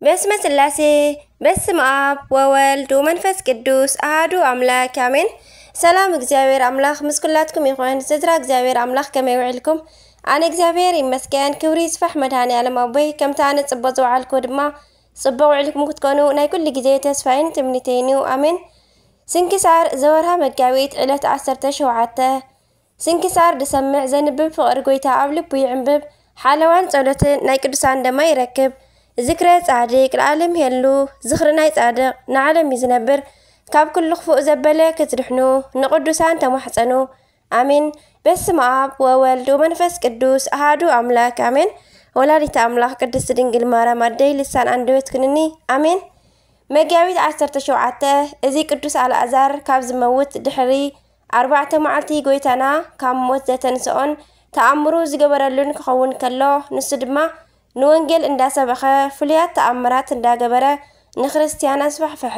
በስመ ስላሴ፣ በስመ ኣብ ወወልድ ወመንፈስ ቅዱስ ኣሃዱ ኣምላክ ኣሜን። ሰላም እግዚኣብሔር ኣምላኽ ምስ ኩላትኩም ይኹን። ስድራ እግዚኣብሔር ኣምላኽ ከመይ ውዕልኩም? ኣነ እግዚኣብሔር ይመስገን፣ ክብሪ ይስፋሕ መድኃኔ ዓለም ኣቦይ። ከምቲ ኣነ ጽቡቕ ዝወዓልኩ ድማ ጽቡቕ ውዕልኩም ክትኮኑ ናይ ኩሉ ግዜ ተስፋይን ትምኒተይን እዩ። ኣሜን። ስንክሳር ዘወርሃ መጋቢት ዕለት ዓሰርተ ሸውዓተ። ስንክሳር ዝሰምዕ ዘንብብ ፍቕሪ ጎይታ ኣብ ልቡ ይዕንብብ። ሓለዋን ጸሎትን ናይ ቅዱሳን ደማ ይረክብ። ዝክረ ጻድቅ ለዓለም ይሄሉ። ዝኽሪ ናይ ጻድቅ ንዓለም እዩ ዝነብር። ካብ ኩሉ ክፉእ ዘበለ ክትድሕኑ ንቅዱሳን ተማሕጸኑ። ኣሜን። በስመ ኣብ ወወልድ ወመንፈስ ቅዱስ ኣሃዱ ኣምላክ ኣሜን። ወላዲተ ኣምላኽ ቅድስት ድንግል ማርያም ኣደይ ልሳን ኣንደበት ኩንኒ። ኣሜን። መጋቢት ዓሰርተ ሸውዓተ። እዚ ቅዱስ ኣልኣዛር ካብ ዝመውት ድሕሪ ኣርባዕተ መዓልቲ ጎይታና ካብ ሞት ዘተንስኦን ተኣምሩ ዝገበረሉን ክኸውን ከሎ፣ ንሱ ድማ ንወንጌል እንዳሰበኸ ፍሉያት ተኣምራት እንዳገበረ ንክርስትያን ኣስፋሕፈሐ።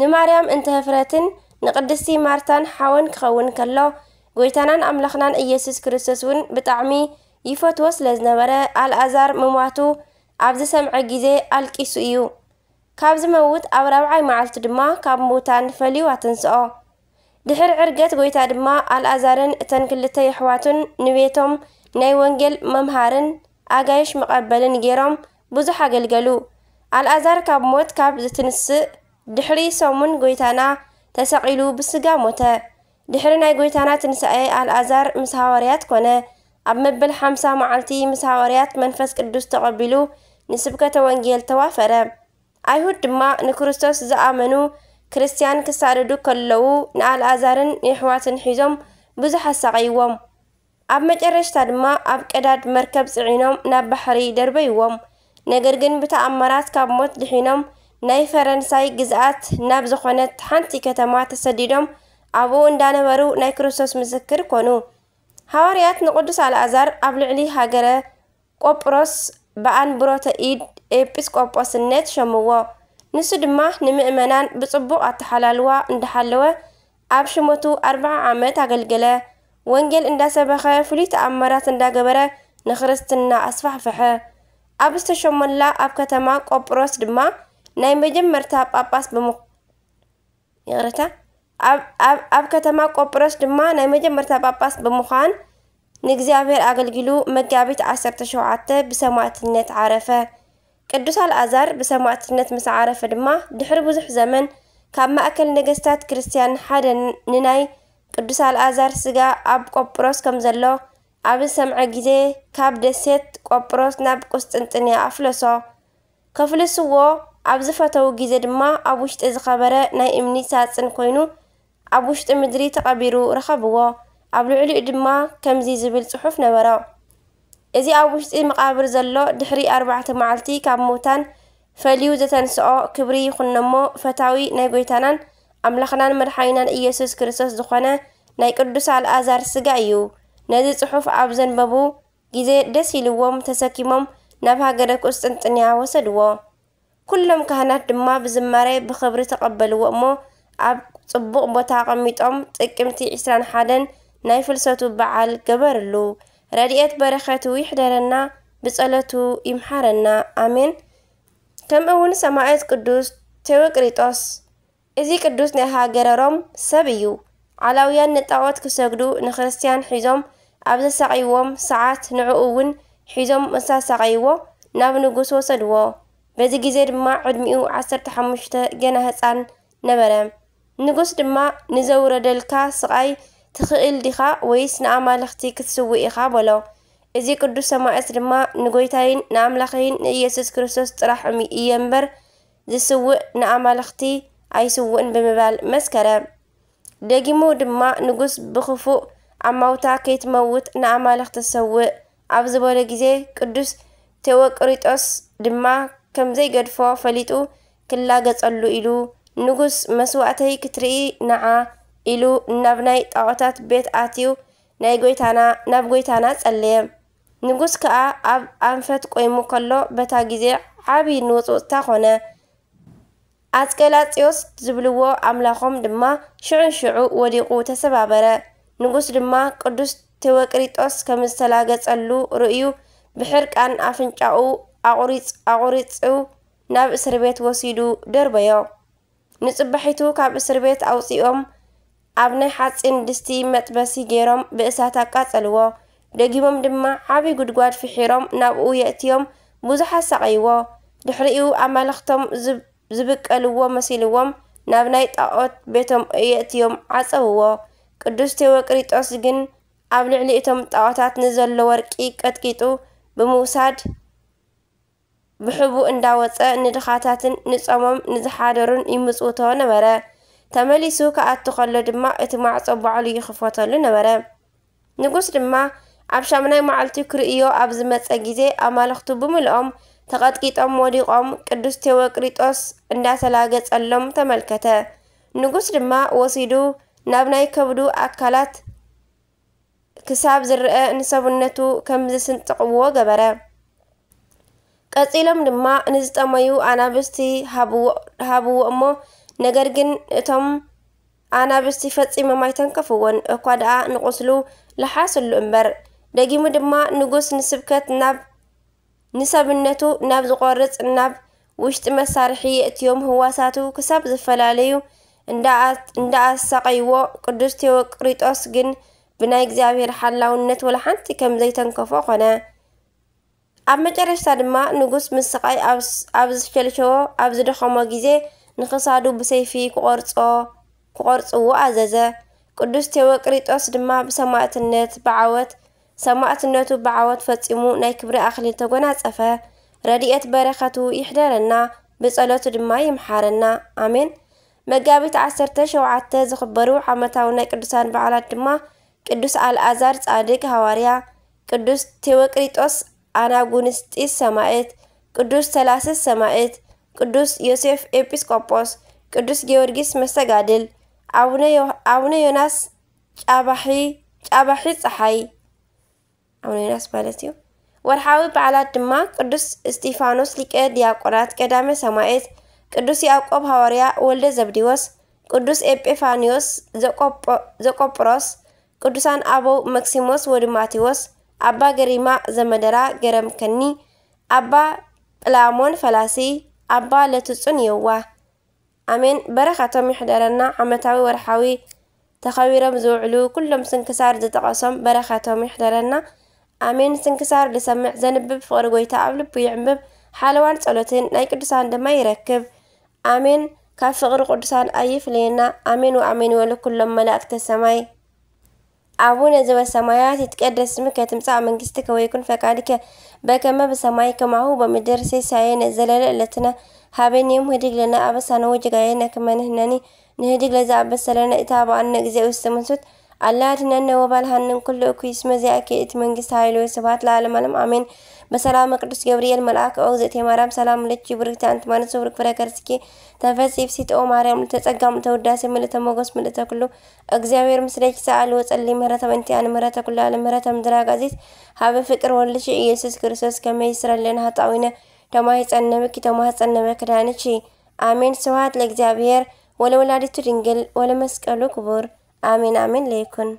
ንማርያም እንተ ህፍረትን ንቅድስቲ ማርታን ሓወን ክኸውን ከሎ፣ ጎይታናን ኣምላኽናን ኢየሱስ ክርስቶስ እውን ብጣዕሚ ይፈትዎ ስለ ዝነበረ፣ ኣልኣዛር ምሟቱ ኣብ ዝሰምዐ ግዜ ኣልቂሱ እዩ። ካብ ዝመውት ኣብ ራብዓይ መዓልቲ ድማ ካብ ምውታን ፈልዩ ኣተንስኦ። ድሕሪ ዕርገት ጎይታ ድማ ኣልኣዛርን እተን ክልተ የሕዋቱን ንቤቶም ናይ ወንጌል መምሃርን ኣጋይሽ መቐበልን ገይሮም ብዙሕ ኣገልገሉ። ኣልኣዛር ካብ ሞት ካብ ዝትንስእ ድሕሪ ሰሙን ጎይታና ተሰቒሉ ብስጋ ሞተ። ድሕሪ ናይ ጎይታና ትንሳኤ ኣልኣዛር ምስ ሃዋርያት ኮነ። ኣብ መበል ሓምሳ መዓልቲ ምስ ሃዋርያት መንፈስ ቅዱስ ተቐቢሉ ንስብከተ ወንጌል ተዋፈረ። ኣይሁድ ድማ ንክርስቶስ ዝኣመኑ ክርስትያን ክሳደዱ ከለዉ ንኣልኣዛርን የሕዋትን ሒዞም ብዙሕ ኣሳቐይዎም። ኣብ መጨረሽታ ድማ ኣብ ቀዳድ መርከብ ጽዒኖም ናብ ባሕሪ ደርበይዎም። ነገር ግን ብተኣምራት ካብ ሞት ድሒኖም ናይ ፈረንሳይ ግዝኣት ናብ ዝኾነት ሓንቲ ከተማ ተሰዲዶም ኣብኡ እንዳነበሩ ናይ ክርስቶስ ምስክር ኮኑ። ሃዋርያት ንቅዱስ ኣልኣዛር ኣብ ልዕሊ ሃገረ ቆጵሮስ ብኣንብሮተ ኢድ ኤጲስቆጶስነት ሸምዎ። ንሱ ድማ ንምእመናን ብጽቡቕ ኣተሓላልዋ እንዳሓለወ ኣብ ሽመቱ ኣርብዓ ዓመት ኣገልገለ። ወንጌል እንዳሰበኸ ፍሉይ ተኣምራት እንዳገበረ ንክርስትና ኣስፋሕፈሐ። ኣብ ዝተሸመላ ኣብ ከተማ ቆጵሮስ ድማ ናይ መጀመርታ ጳጳስ ብምዃ-፣ ይቕረታ፣ ኣብ፣ ኣብ፣ ኣብ ከተማ ቆጵሮስ ድማ ናይ መጀመርታ ጳጳስ ብምዃን ንእግዚኣብሔር ኣገልጊሉ መጋቢት ዓሰርተ ሸውዓተ ብሰማዕትነት ዓረፈ። ቅዱስ ኣልኣዛር ብሰማዕትነት ምስ ዓረፈ ድማ ድሕሪ ብዙሕ ዘመን ካብ ማእከል ነገስታት ክርስትያን ሓደ ንናይ ቅዱስ ኣልኣዛር ስጋ ኣብ ቆጵሮስ ከም ዘሎ ኣብ ዝሰምዐ ግዜ ካብ ደሴት ቆጵሮስ ናብ ቁስጥንጥንያ ኣፍለሶ። ከፍልስዎ ኣብ ዝፈተዉ ግዜ ድማ ኣብ ውሽጢ ዝኸበረ ናይ እምኒ ሳጽን ኮይኑ ኣብ ውሽጢ ምድሪ ተቐቢሩ ረኸብዎ። ኣብ ልዕሊኡ ድማ ከምዚ ዝብል ጽሑፍ ነበሮ። እዚ ኣብ ውሽጢ መቓብር ዘሎ ድሕሪ ኣርባዕተ መዓልቲ ካብ ምውታን ፈልዩ ዘተንስኦ ክብሪ ይኹኖሞ ፈታዊ ናይ ጎይታናን ኣምላኽናን መድሓኒናን ኢየሱስ ክርስቶስ ዝኾነ ናይ ቅዱስ ኣልኣዛር ስጋ እዩ። ነዚ ጽሑፍ ኣብ ዘንበቡ ግዜ ደስ ኢልዎም ተሰኪሞም ናብ ሃገረ ቁስጥንጥንያ ወሰድዎ። ኩሎም ካህናት ድማ ብዝማሬ ብኽብሪ ተቐበልዎ እሞ ኣብ ጽቡቕ ቦታ ኣቐሚጦም ጥቅምቲ ዕስራን ሓደን ናይ ፍልሰቱ በዓል ገበርሉ። ረድኤት በረኸቱ ይሕደረና፣ ብጸሎቱ ይምሓረና። ኣሜን። ከምኡ እውን ሰማዕት ቅዱስ ቴዎቅሪጦስ። እዚ ቅዱስ ናይ ሃገረ ሮም ሰብ እዩ። ዓላውያን ንጣዖት ክሰግዱ ንክርስትያን ሒዞም ኣብ ዘሳቐይዎም ሰዓት ንዕኡ እውን ሒዞም ምስ ኣሳቐይዎ ናብ ንጉስ ወሰድዎ። በዚ ግዜ ድማ ዕድሚኡ ዓሰርተ ሓሙሽተ ገና ህጻን ነበረ። ንጉስ ድማ ንዘውረደልካ ስቓይ ትኽእል ዲኻ ወይስ ንኣማልኽቲ ክትስውእ ኢኻ በሎ። እዚ ቅዱስ ሰማዕት ድማ ንጎይታይን ንኣምላኸይን ንኢየሱስ ክርስቶስ ጥራሕ እየ እምበር ዝስውእ ንኣማልኽቲ ኣይስውእን ብምባል መስከረ። ደጊሙ ድማ ንጉስ ብኽፉእ ኣማውታ ከይትመውት ንኣማልኽቲ ሰውእ ኣብ ዝበሎ ግዜ ቅዱስ ቴዎቅሪጦስ ድማ ከም ዘይገድፎ ፈሊጡ ክላገጸሉ ኢሉ ንጉስ መስዋእተይ ክትርኢ ንዓ ኢሉ ናብ ናይ ጣዖታት ቤት ኣትዩ ናይ ጎይታና ናብ ጎይታና ጸለየ። ንጉስ ከኣ ኣብ ኣንፈት ቆይሙ ከሎ በታ ግዜ ዓቢ ንውጽውጽታ ኮነ። ኣስቀላጽዮስ ዝብልዎ ኣምላኾም ድማ ሽዑ ንሽዑ ወዲቑ ተሰባበረ። ንጉስ ድማ ቅዱስ ቴዎቅሪጦስ ከም ዝተላገጸሉ ርእዩ ብሕርቃን ኣፍንጫኡ ኣቑሪጽ-፣ ኣቑሪጹ ናብ እስር ቤት ወሲዱ ደርበዮ። ንጽባሒቱ ካብ እስር ቤት ኣውጺኦም ኣብ ናይ ሓጺን ድስቲ መጥበሲ ገይሮም ብእሳት ኣቃጸልዎ። ደጊሞም ድማ ዓቢ ጉድጓድ ፍሒሮም ናብኡ የእትዮም ብዙሕ ኣሳቐይዎ። ድሕሪኡ ኣማልኽቶም ዝብ-፣ ዝብቀልዎ መሲልዎም ናብ ናይ ጣዖት ቤቶም የእትዮም ዓጸውዎ። ቅዱስ ቴዎቅሪጦስ ግን ኣብ ልዕሊ እቶም ጣዖታት ንዘሎ ወርቂ ቀጥቂጡ ብምውሳድ ብሕቡእ እንዳወጸ ንድኻታትን ንጾሞም ንዝሓደሩን ይምጽውቶ ነበረ። ተመሊሱ ክኣቱ ከሎ ድማ እቲ ማዕጾ ባዕሉ ይኽፈተሉ ነበረ። ንጉስ ድማ ኣብ ሻምናይ መዓልቲ ክርእዮ ኣብ ዝመጸ ግዜ ኣማልኽቱ ብምልኦም ተቐጥቂጦም ወዲቖም ቅዱስ ቴዎቅሪጦስ እንዳተላገጸሎም ተመልከተ። ንጉስ ድማ ወሲዱ ናብ ናይ ከብዱ ኣካላት ክሳብ ዝረአ ንሰብነቱ ከም ዝስንጥቕዎ ገበረ። ቀጺሎም ድማ ንዝጠመዩ ኣናብስቲ ሃብዎ፣ ሃብዎ እሞ፣ ነገር ግን እቶም ኣናብስቲ ፈጺሞም ኣይተንከፍዎን፣ እኳ ደኣ ንቑስሉ ለሓስሉ እምበር። ደጊሙ ድማ ንጉስ ንስብከት ናብ፣ ንሰብነቱ ናብ ዝቖርጽ ናብ ውሽጢ መሳርሒ የእትዮም ህዋሳቱ ክሳብ ዝፈላለዩ እንዳ-፣ እንዳኣሳቐይዎ፣ ቅዱስ ቴዎቅሪጦስ ግን ብናይ እግዚኣብሔር ሓላውነት ወላ ሓንቲ ከም ዘይተንከፎ ኾነ። ኣብ መጨረሽታ ድማ ንጉስ ምስ ስቓይ ኣብ ስ-፣ ኣብ ዝሸልሸዎ፣ ኣብ ዝደኸሞ ግዜ ንኽሳዱ ብሰይፊ ክቖርጾ፣ ክቖርጽዎ ኣዘዘ። ቅዱስ ቴዎቅሪጦስ ድማ ብሰማዕትነት ብዓወት፣ ሰማዕትነቱ ብዓወት ፈጺሙ ናይ ክብሪ ኣኽሊል ተጎናጸፈ። ረድኤት በረኸቱ ይሕደረና፣ ብጸሎቱ ድማ ይምሓረና። ኣሜን። መጋቢት ዓሰርተ ሸውዓተ ዝኽበሩ ዓመታዊ ናይ ቅዱሳን በዓላት ድማ ቅዱስ ኣልኣዛር ጻድቅ ሃዋርያ፣ ቅዱስ ቴዎቅሪጦስ ኣናጉንስጢስ ሰማዕት፣ ቅዱስ ተላስስ ሰማዕት፣ ቅዱስ ዮሴፍ ኤጲስቆጶስ፣ ቅዱስ ጊዮርጊስ መስተጋድል፣ ኣቡነ ዮ-፣ ኣቡነ ዮናስ ጫባሒ፣ ጫባሒ ጸሓይ፣ ኣቡነ ዮናስ ማለት እዩ። ወርሓዊ በዓላት ድማ ቅዱስ እስጢፋኖስ ሊቀ ዲያቆናት ቀዳመ ሰማዕት፣ ቅዱስ ያዕቆብ ሃዋርያ ወልደ ዘብዲዎስ፣ ቅዱስ ኤጲፋንዮስ ዘቆጶ-፣ ዘቆጵሮስ፣ ቅዱሳን ኣበው መክሲሞስ ወዲ ማቴዎስ፣ ኣባ ገሪማ ዘመደራ ገረምከኒ፣ ኣባ ጵላሞን ፈላሲ፣ ኣባ ለትጹን የዋህ። ኣሜን። በረኸቶም ይሕደረና። ዓመታዊ ወርሓዊ ተኸቢሮም ዝውዕሉ ኩሎም ስንክሳር ዝጠቐሶም በረኸቶም ይሕደረና። ኣሜን። ስንክሳር ዝሰምዕ ዘንብብ ፍቕሪ ጎይታ ኣብ ልቡ ይዕንብብ። ሓለዋን ጸሎትን ናይ ቅዱሳን ድማ ይረክብ። ኣሜን። ካብ ፍቕሪ ቅዱሳን ኣይፍለየና። ኣሜን ወኣሜን ይበሉ ኩሎም መላእክተ ሰማይ። ኣቡነ ዘበሰማያት ይትቀደስ ስምከ ትምጻእ መንግስትከ ወይኩን ፈቃድከ በከመ ብሰማይ ከማሁ በምድር። ሲሳየነ ዘለለ ዕለትነ ሀበነ ዮም ህድግ ለነ አበሳነ ወጌጋየነ ከመ ንሕነኒ ንህድግ ለዘአበሰ ለነ ኢታብአነ እግዚኦ ውስተ መንሱት አላ አድኅነነ ወባልሐነ እምኩሉ እኩይ እስመ ዚአከ ይእቲ መንግስት ኃይል ወስብሐት ለዓለመ ዓለም አሜን። በሰላመ ቅዱስ ገብርኤል መልአክ ኦ እግዝእትየ ማርያም ሰላም ለኪ ብርክቲ አንቲ እም ንስእ ብሩክ ፍሬ ከርስኪ ተፈሲ ፍሲት ኦ ማርያም ምልዕተ ጸጋ ምልዕተ ውዳሴ ምልዕተ ሞገስ ምልዕተ ኩሉ እግዚኣብሔር ምስሌኪ ሰኣሊ ወጸሊ ምህረተ በእንቲኣነ ምህረተ ኩሉ ዓለም ምህረተ ምድረ አጋዚት ሀበ ፍቅር ወልድሽ ኢየሱስ ክርስቶስ ከመ ይስረለነ ኃጣዊነ ተማሂጸነብኪ ተማህጸነ በክዳንኪ አሜን። ስብሐት ለእግዚአብሔር ወለወላዲቱ ድንግል ወለመስቀሉ ክቡር አሜን አሜን ለይኩን።